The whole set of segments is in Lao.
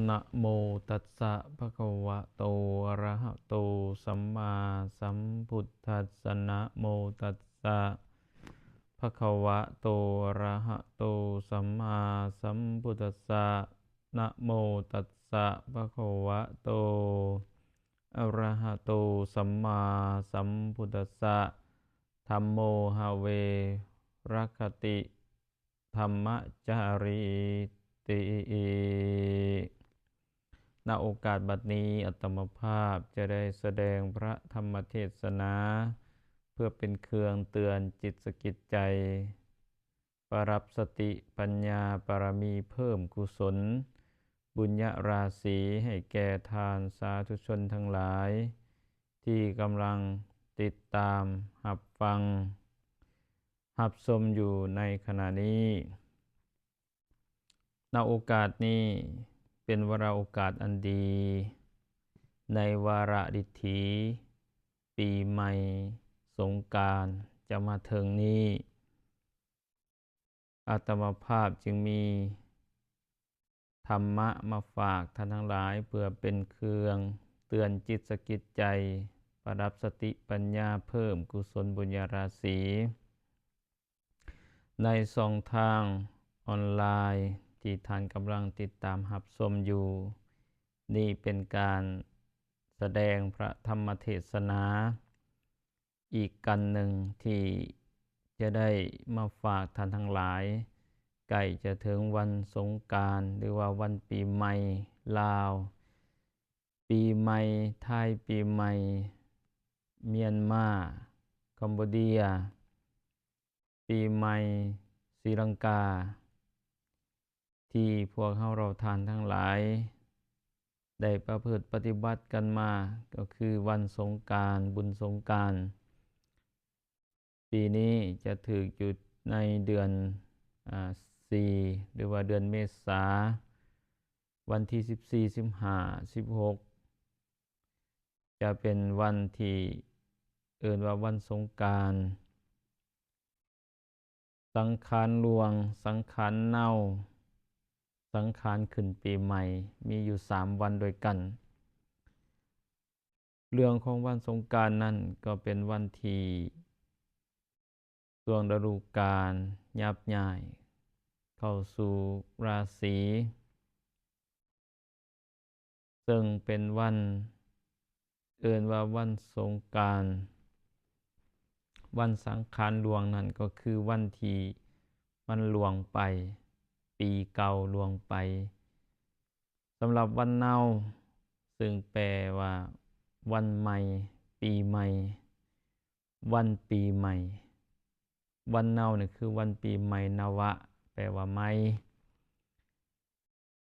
ນະໂມຕັດສະ ພະຄະວະໂຕ ອະຣະຫະໂຕ ສຳມາສຳພຸດທັດສະ ນະໂມຕັດສະ ພະຄະວະໂຕ ອະຣະຫະໂຕ ສຳມາສຳພຸດທັດສະ ນະໂມຕັດສະ ພະຄະວະໂຕ ອະຣະຫະໂຕ ສຳມາສຳພຸດທັດສະ ທຳໂມ ຫະເວ ລັກຂະຕິ ທຳມະຈາຣີຕິ. ນະໂອກາດບັດນີ້ ອາດຕະມາພາບຈະໄດ້ສະແດງພະທຳມະເທດສະນາ ເພື່ອເປັນເຄື່ອງເຕືອນຈິດສະກິດໃຈ, ປະດັບສະຕິປັນຍາບາລະມີ, ເພີ່ມກຸສົນບຸນຍະລາສີໃຫ້ແກ່ທ່ານສາທຸຊົນທັງຫຼາຍ ທີ່ກຳລັງຕິດຕາມຮັບຟັງ ຮັບຊົມຢູ່ໃນຂະນະນີ້. ນະໂອກາດນີ້ເປັນວາລະໂອກາດອັນດີ ໃນວາລະດິຖີປີໃໝ່ສົງການຈະມາເຖິງນີ້, ອາດຕະມາພາບຈຶ່ງມີ ທຳມະມາຝາກທ່ານທັງຫຼາຍ ເພື່ອເປັນເຄື່ອງເຕືອນຈິດສະກິດໃຈ, ປະດັບສະຕິປັນຍາ, ເພີ່ມກຸສົນບຸນຍາລາສີ ໃນຊ່ອງທາງອອນລາຍທີ່ທ່ານກຳລັງຕິດຕາມຮັບຊົມຢູ່. ນີ້ເປັນການສະແດງພະທຳມະເທດສະນາ ອີກກັນໜຶ່ງທີ່ຈະໄດ້ມາຝາກທ່ານທັງຫຼາຍ, ໃກ້ຈະເຖິງວັນສົງການ ຫຼືວ່າວັນປີໃໝ່ລາວ, ປີໃໝ່ໄທ, ປີໃໝ່ມຽນມາ, ຄຳໂບເດຍ, ປີໃໝ່ສີລັງກາ ທີ່ພວກເຮົາເຫຼົ່າທ່ານທັງຫຼາຍໄດ້ປະພຶດປະຕິບັດກັນມາ ກໍຄືວັນສົງການ, ບຸນສົງການ. ປີນີ້ຈະຖືກຢູ່ໃນເດືອນ ອາ ສີ່ ຫຼືວ່າເດືອນເມສາ, ວັນທີສິບສີ່ ສິບຫ້າ ສິບຫົກ ຈະເປັນວັນທີ່ເອີ້ນວ່າວັນສົງການ. ສັງຂານຫຼວງ, ສັງຂານເນົ່າ, ສັງຂານຂຶ້ນປີໃໝ່ ມີຢູ່ສາມວັນດ້ວຍກັນ. ເລື່ອງຂອງວັນສົງການນັ້ນ ກໍເປັນວັນທີ່ຊ່ວງລະດູການຍັບຍ້າຍເຂົ້າສູ່ລາສີ ເຊິ່ງເປັນວັນ ເອີ້ນວ່າວັນສົງການ. ວັນສັງຂານຫຼວງນັ້ນກໍຄືວັນທີ່ມັນລ່ວງໄປ, ປີເກົ່າລ່ວງໄປ. ສຳລັບວັນເນົ່າ ເຊິ່ງແປວ່າວັນໃໝ່, ປີໃໝ່, ວັນປີໃໝ່. ວັນເນົ່ານີ້ຄືວັນປີໃໝ່, ນະວະ ແປວ່າໃໝ່.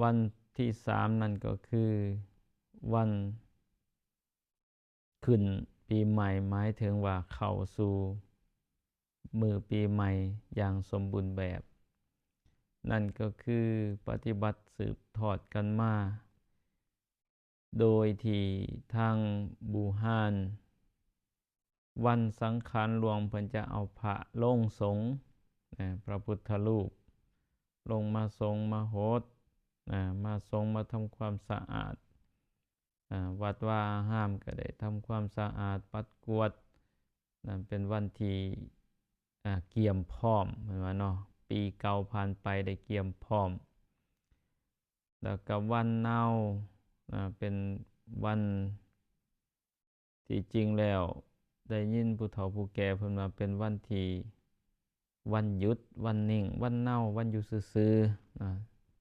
ວັນທີສາມນັ້ນກໍຄືວັນຂຶ້ນປີໃໝ່, ໝາຍເຖິງວ່າເຂົ້າສູ່ມື້ປີໃໝ່ຢ່າງສົມບູນແບບ. ນັ້ນກໍຄືປະຕິບັດສືບທອດກັນມາ ໂດຍທີ່ທາງບູຮານ ວັນສັງຂານຫຼວງເພິ່ນຈະເອົາພະລົງສົງ ນະ ພະພຸດທະຮູບລົງມາສົງມາຫົດ ນະ ມາສົງມາທຳຄວາມສະອາດ ອາ ວັດວາອາຮາມກໍໄດ້ທຳຄວາມສະອາດປັດກວາດ. ນັ້ນເປັນວັນທີ່ ອາ ກຽມພ້ອມ ແມ່ນວ່າເນາະ ປີເກົ່າຜ່ານໄປໄດ້ກຽມພ້ອມ. ແລ້ວກໍວັນເນົ່າ ນະ ເປັນວັນ ທີ່ຈິງແລ້ວໄດ້ຍິນຜູ້ເຖົ້າຜູ້ແກ່ເພິ່ນວ່າເປັນວັນທີ່ ວັນຢຸດ, ວັນນິ່ງ, ວັນເນົ່າ, ວັນຢູ່ຊື່ໆ ນະ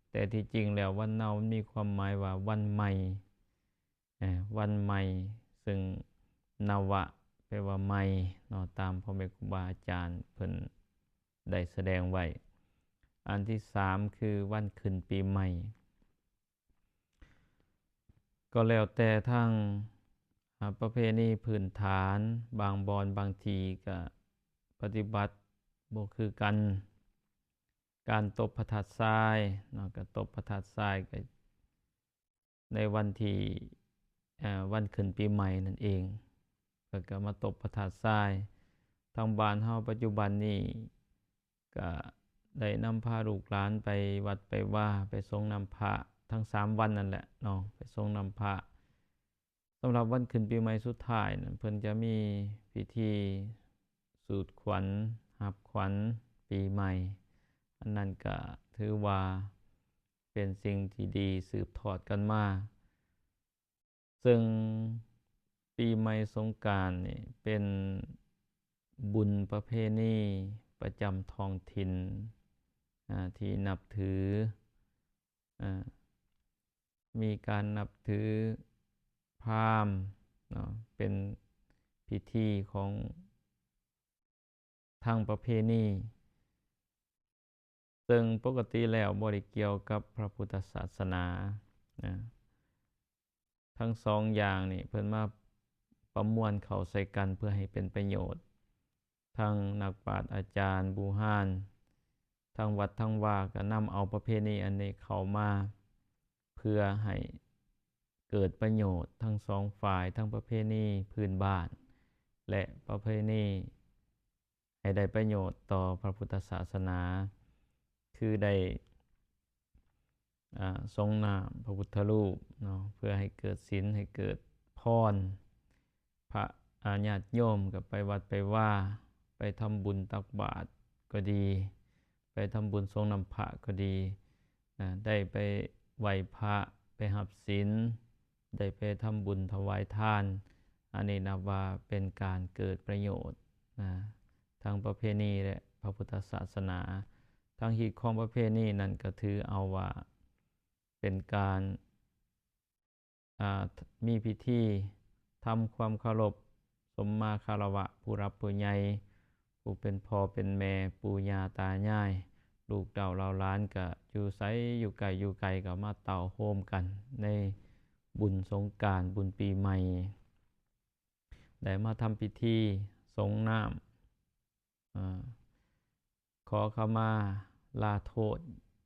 ແຕ່ທີ່ຈິງແລ້ວວັນເນົ່າມັນມີຄວາມໝາຍວ່າວັນໃໝ່ ເອີ ວັນໃໝ່ ເຊິ່ງນະວະແປວ່າໃໝ່ເນາະ ຕາມພໍ່ແມ່ຄູບາອາຈານເພິ່ນໄດ້ສະແດງໄວ້. ອັນທີສາມ ຄືວັນຂຶ້ນປີໃໝ່. ກໍແລ້ວແຕ່ທາງ ອາ ປະເພນີພື້ນຖານ, ບາງບ່ອນບາງທີ່ກໍປະຕິບັດບໍ່ຄືກັນ. ການຕົບພະທາດຊາຍເນາະ, ກໍຕົບພະທາດຊາຍກໍໃນວັນທີ່ ເອີ ວັນຂຶ້ນປີໃໝ່ນັ້ນເອງ ເພິ່ນກໍມາຕົບພະທາດຊາຍ. ທາງບ້ານເຮົາປັດຈຸບັນນີ້ ກະໄດ້ນຳພາລູກຫຼານໄປວັດໄປວາ ໄປສົງນ້ຳພະ ທັງສາມວັນນັ້ນແຫຼະເນາະ ໄປສົ່ງນ້ຳພະ. ສຳລັບວັນຂຶ້ນປີໃໝ່ສຸດທ້າຍນັ້ນ ເພິ່ນຈະມີພິທີສູດຂວັນ ຮັບຂວັນປີໃໝ່. ອັນນັ້ນກະຖືວ່າເປັນສິ່ງທີ່ດີສືບທອດກັນມາ. ເຊິ່ງປີໃໝ່ສົງການນີ້ເປັນບຸນປະເພນີປະຈຳທ້ອງຖິ່ນ ອາ ທີ່ນັບຖື ອາ ມີການນັບຖືພາມເນາະ ເປັນພິທີຂອງ ທາງປະເພນີ ເຊິ່ງປົກກະຕິແລ້ວບໍ່ໄດ້ກ່ຽວກັບພະພຸດທະສາສະໜານະ. ທັງສອງຢ່າງນີ້ເພິ່ນມາປະມວນເຂົ້າໃສ່ກັນເພື່ອໃຫ້ເປັນປະໂຫຍດ. ທັງນັກປາດອາຈານບູຮານ ທັງວັດທັງວາກໍນຳເອົາປະເພນີອັນນີ້ເຂົ້າມາ ເພື່ອໃຫ້ເກີດປະໂຫຍດທັງສອງຝ່າຍ ທັງປະເພນີພື້ນບ້ານ ແລະ ປະເພນີໃຫ້ໄດ້ປະໂຫຍດຕໍ່ພະພຸດທະສາສະໜາ ຄືໄດ້ ອາ ຊົງນ້ຳພະພຸດທະຮູບເນາະ ເພື່ອໃຫ້ເກີດສິນ ໃຫ້ເກີດພອນ. ພະ ອາ ຍາດໂຍມກໍໄປວັດໄປວາ ໄປທຳບຸນຕັກບາດກໍດີ ໄປທຳບຸນຊົງນ້ຳພະກໍດີ ນະ ໄດ້ໄປໄຫວ້ພະ ໄປຮັບສິນ ໄດ້ໄປທຳບຸນຖວາຍທານ ອັນນີ້ນັບວ່າເປັນການເກີດປະໂຫຍດນະ ທັງປະເພນີ ແລະ ພະພຸດທະສາສະໜາ. ທາງຮີດຄອງປະເພນີນັ້ນກໍຖືເອົາວ່າເປັນການ ອາ ມີພິທີທຳຄວາມເຄົາລົບສົມມາຄາລະວະຜູ້ຫຼັກຜູ້ໃຫຍ່ ຜູ້ເປັນພໍ່ເປັນແມ່ ປູ່ຍ່າຕາຍາຍ ລູກເຕົ້າເຫຼົ່າຫຼານ ກະຢູ່ໃສຢູ່ໃກ້ຢູ່ໄກ ກະມາເຕົ້າໂຮມກັນໃນບຸນສົງການ ບຸນປີໃໝ່ ໄດ້ມາທຳພິທີສົງນ້ຳ ອາ ຂໍຂະມາລາໂທດ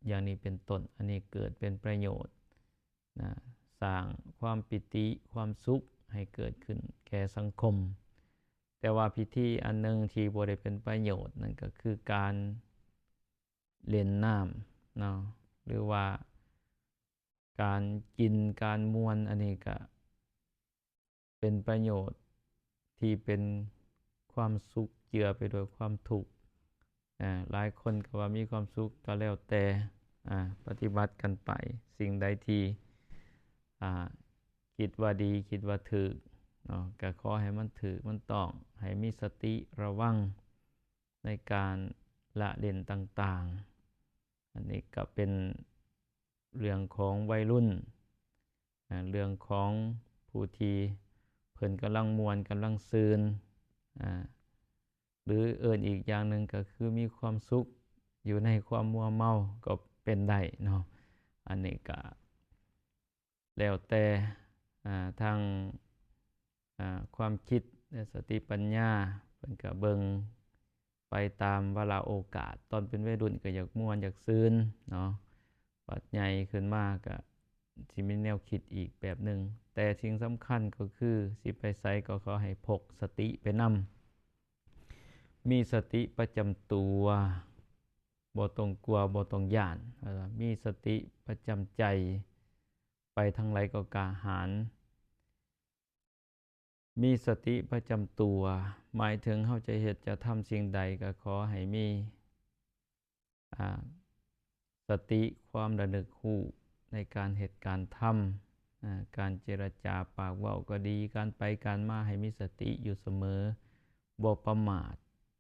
ຢ່າງນີ້ເປັນຕົ້ນ. ອັນນີ້ເກີດເປັນປະໂຫຍດນະ ສ້າງຄວາມປີຕິ ຄວາມສຸກໃຫ້ເກີດຂຶ້ນແກ່ສັງຄົມ. ແຕ່ວ່າພິທີອັນໜຶ່ງທີ່ບໍ່ໄດ້ເປັນປະໂຫຍດ ນັ້ນກໍຄືການຫຼິ້ນນ້ຳເນາະ ຫຼືວ່າ ການກິນການມ່ວນ ອັນນີ້ກະເປັນປະໂຫຍດທີ່ເປັນຄວາມສຸກເຈືອໄປດ້ວຍຄວາມທຸກ. ອາ ຫຼາຍຄົນກໍວ່າມີຄວາມສຸກ ກໍແລ້ວແຕ່ ອາ ປະຕິບັດກັນໄປ. ສິ່ງໃດທີ່ ອາ ຄິດວ່າດີ ຄິດວ່າຖືກເນາະ ກໍຂໍໃຫ້ມັນຖືກມັນຕ້ອງ ໃຫ້ມີສະຕິລະວັງໃນການລະເວັ້ນຕ່າງໆ. ອັນນີ້ກໍເປັນເລື່ອງຂອງໄວລຸ້ນ ອາ ເລື່ອງຂອງຜູ້ທີ່ເພິ່ນກຳລັງມ່ວນ ກຳລັງຊື່ນ ອາ ຫຼືເອີ້ນອີກຢ່າງໜຶ່ງກໍຄືມີຄວາມສຸກຢູ່ໃນຄວາມມົວເມົາກໍເປັນໄດ້ເນາະ. ອັນນີ້ກໍ ແລ້ວແຕ່ ອາ ທາງ ອາ ຄວາມຄິດ ແລະ ສະຕິປັນຍາ ເພິ່ນກະເບິ່ງໄປຕາມວາລະໂອກາດ. ຕອນເປັນໄວລຸ້ນກະຢາກມ່ວນຢາກຊື່ນເນາະ ບັດໃຫຍ່ຂຶ້ນມາກະຊິມີແນວຄິດອີກແບບໜຶ່ງ. ແຕ່ສິ່ງສຳຄັນກໍຄື ຊິໄປໃສກໍຂໍໃຫ້ພົກສະຕິໄປນຳ ມີສະຕິປະຈຳຕົວ ບໍ່ຕ້ອງກົວ ບໍ່ຕ້ອງຢ້ານ ເອີ ມີສະຕິປະຈຳໃຈ ໄປທາງໃດກໍກ້າຫານ ມີສະຕິປະຈຳຕົວ ໝາຍເຖິງເຮົາຈະເຮັດຈະທຳສິ່ງໃດກໍຂໍໃຫ້ມີ ອາ ສະຕິ ຄວາມລະນຶກຮູ້ໃນການເຮັດການທຳ ອາ ການເຈລະຈາປາກເວົ້າກໍດີ ການໄປການມາໃຫ້ມີສະຕິຢູ່ສະເໝີ ບໍ່ປະໝາດ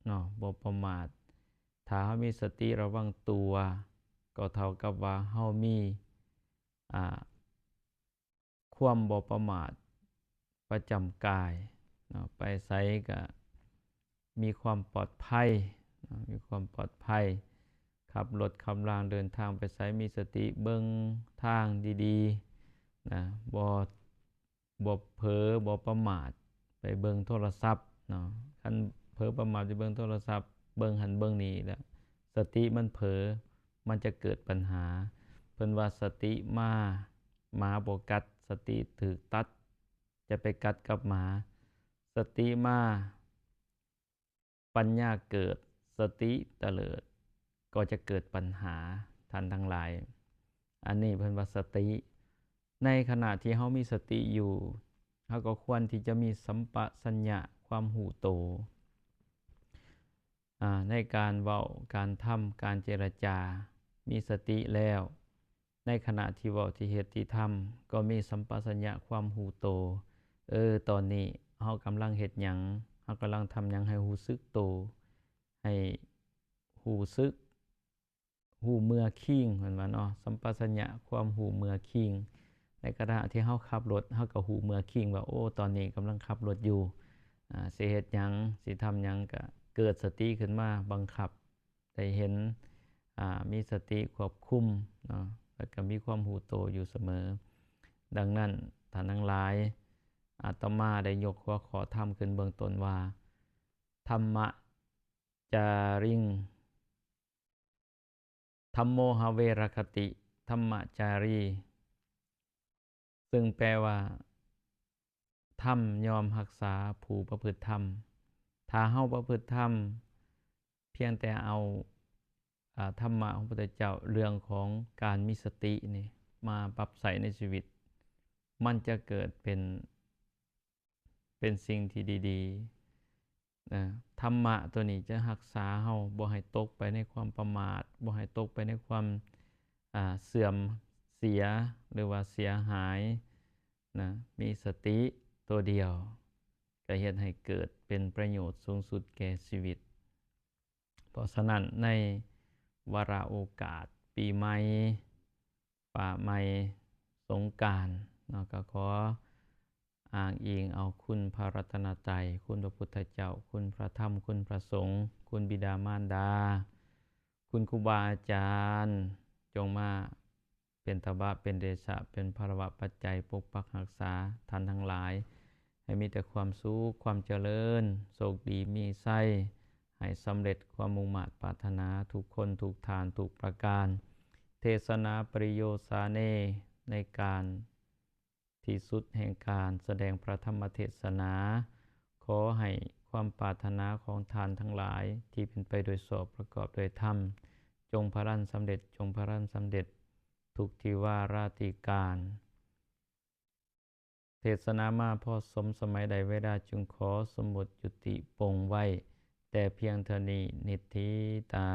ເນາະ ບໍ່ປະໝາດ. ຖ້າເຮົາມີສະຕິລະວັງຕົວ ກໍເທົ່າກັບວ່າເຮົາມີ ອາ ຄວາມບໍ່ປະໝາດປະຈຳກາຍເນາະ ໄປໃສກະມີຄວາມປອດໄພເນາະ ມີຄວາມປອດໄພ ຂັບລົດຂັບລາງເດີນທາງໄປໃສມີສະຕິເບິ່ງທາງດີໆນະ ບໍ່ ບໍ່ເຜີບໍ່ປະໝາດໄປເບິ່ງໂທລະສັບເນາະ. ຄັນເຜີປະໝາດໄປເບິ່ງໂທລະສັບ ເບິ່ງຫັ້ນເບິ່ງນີ້ແລ້ວ ສະຕິມັນເຜີ ມັນຈະເກີດບັນຫາ. ເພິ່ນວ່າສະຕິມາ ໝາບໍ່ກັດ ສະຕິຖືກຕັດ ຈະໄປກັດກັບໝາ. ສະຕິມາ ປັນຍາເກີດ ສະຕິຕະເລີດ ກໍຈະເກີດບັນຫາ ທ່ານທັງຫຼາຍ. ອັນນີ້ເພິ່ນວ່າສະຕິ. ໃນຂະນະທີ່ເຮົາມີສະຕິຢູ່ ເຮົາກໍຄວນທີ່ຈະມີສຳປະສັນຍະ ຄວາມຮູ້ໂຕ ອາ ໃນການເວົ້າ ການທຳ ການເຈລະຈາ ມີສະຕິແລ້ວ ໃນຂະນະທີ່ເວົ້າ ທີ່ເຮັດ ທີ່ທຳ ກໍມີສຳປະສັນຍະ ຄວາມຮູ້ໂຕ ເອີ ຕອນນີ້ເຮົາກຳລັງເຮັດຫຍັງ ເຮົາກຳລັງທຳຫຍັງ ໃຫ້ຮູ້ສຶກໂຕ ໃຫ້ຮູ້ສຶກ ຮູ້ເມື່ອຄີງ ເພິ່ນວ່າເນາະ ສຳປະສັນຍະ ຄວາມຮູ້ເມື່ອຄີງ. ໃນຂະນະທີ່ເຮົາຂັບລົດ ເຮົາກໍຮູ້ເມື່ອຄີງວ່າ ໂອ້ ຕອນນີ້ກຳລັງຂັບລົດຢູ່ ອາ ຊິເຮັດຫຍັງ ຊິທຳຫຍັງ ກໍເກີດສະຕິຂຶ້ນມາບັງຄັບ ໄດ້ເຫັນ ອາ ມີສະຕິຄວບຄຸມເນາະ ແລ້ວກໍມີຄວາມຮູ້ໂຕຢູ່ສະເໝີ. ດັ່ງນັ້ນ ທ່ານທັງຫຼາຍ ອາດຕະມາໄດ້ຍົກຫົວຂໍ້ທຳຂຶ້ນເບື້ອງຕົ້ນວ່າ ທຳມະຈາຣິງ ທຳໂມຫະເວລະຄະຕິ ທຳມະຈາຣີ ເຊິ່ງແປວ່າ ທຳຍ່ອມຮັກສາຜູ້ປະພຶດທຳ. ຖ້າເຮົາປະພຶດທຳ ພຽງແຕ່ເອົາ ອາ ທຳມະຂອງພະພຸດທະເຈົ້າ ເລື່ອງຂອງການມີສະຕິນີ້ ມາປັບໃຊ້ໃນຊີວິດ ມັນຈະເກີດເປັນ ເປັນສິ່ງທີ່ດີໆ ນະ. ທຳມະຕົວນີ້ຈະຮັກສາເຮົາບໍ່ໃຫ້ຕົກໄປໃນຄວາມປະໝາດ, ບໍ່ໃຫ້ຕົກໄປໃນຄວາມ ອາ ເສື່ອມເສຍ ຫຼືວ່າເສຍຫາຍນະ. ມີສະຕິຕົວດຽວ ກໍເຮັດໃຫ້ເກີດເປັນປະໂຫຍດສູງສຸດແກ່ຊີວິດ. ເພາະສະນັ້ນ ໃນວາລະໂອກາດປີໃໝ່ ຟ້າໃໝ່ ສົງການເນາະ ກໍຂໍອ້າງອີງເອົາຄຸນພະລັດຕະນະໄຕ, ຄຸນພະພຸດທະເຈົ້າ, ຄຸນພະທຳ, ຄຸນພະສົງ, ຄຸນບິດາມານດາ, ຄຸນຄູບາອາຈານ, ຈົ່ງມາເປັນຕະບະ ເປັນເດຊະ ເປັນພາລະວະປັດໄຈ ປົກປັກຮັກສາທ່ານທັງຫຼາຍ ໃຫ້ມີແຕ່ຄວາມສຸກ ຄວາມຈະເລີນ ໂຊກດີມີໄຊ ໃຫ້ສຳເລັດຄວາມມຸ່ງມາດປາດຖະໜາທຸກຄົນ ທຸກທ່ານ ທຸກປະການ. ເທສະນາປະລິໂຍສາເນ ໃນການທີ່ສຸດແຫ່ງການສະແດງພະທຳມະເທສະໜາ, ຂໍໃຫ້ຄວາມປາດຖະໜາຂອງທ່ານທັງຫຼາຍທີ່ເປັນໄປໂດຍຊອບປະກອບໂດຍທຳ ຈົ່ງພະລັນສຳເລັດ, ຈົ່ງພະລັນສຳເລັດທຸກທິວາລາຕິການ. ເທດສະໜາມາພໍສົມສະໄໝໄດ້ເວລາ, ຈຶ່ງຂໍສົມມຸດຍຸຕິປົງໄວ້ແຕ່ພຽງເທົ່ານີ້ ນິດຖິຕາ.